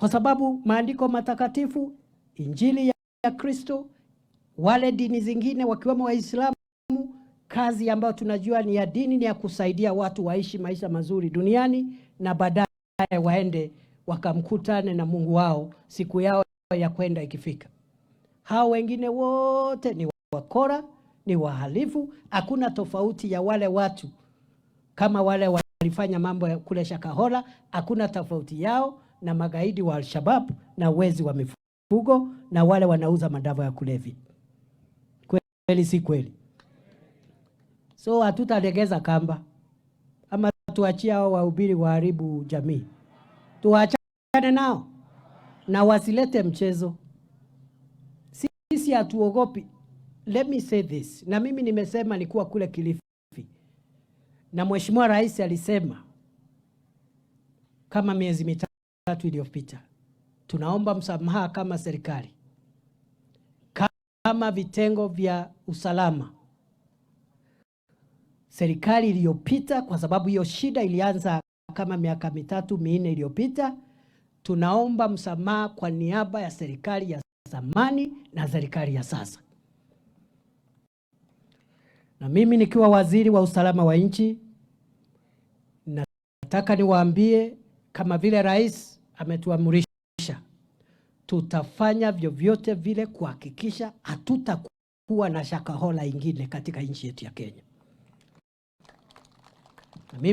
Kwa sababu maandiko matakatifu, Injili ya Kristo, wale dini zingine wakiwemo Waislamu, kazi ambayo tunajua ni ya dini ni ya kusaidia watu waishi maisha mazuri duniani na baadaye waende wakamkutane na Mungu wao siku yao ya kwenda ikifika. Hao wengine wote ni wakora, ni wahalifu. Hakuna tofauti ya wale watu kama wale walifanya mambo ya kule Shakahola, hakuna tofauti yao na magaidi wa Al-Shabaab na wezi wa mifugo na wale wanauza madawa ya kulevya. Kweli si kweli? So hatutalegeza kamba ama tuachie hao wahubiri waharibu jamii, tuachane nao na wasilete mchezo. Sisi hatuogopi. Let me say this, na mimi nimesema nikuwa kule Kilifi na Mheshimiwa Rais alisema kama miezi 3 iliyopita, tunaomba msamaha kama serikali, kama vitengo vya usalama, serikali iliyopita, kwa sababu hiyo shida ilianza kama miaka 3 4 iliyopita. Tunaomba msamaha kwa niaba ya serikali ya zamani na serikali ya sasa. Na mimi nikiwa waziri wa usalama wa nchi, nataka niwaambie kama vile rais ametuamrisha, tutafanya vyovyote vile kuhakikisha hatutakuwa na Shakahola ingine katika nchi yetu ya Kenya. Na mimi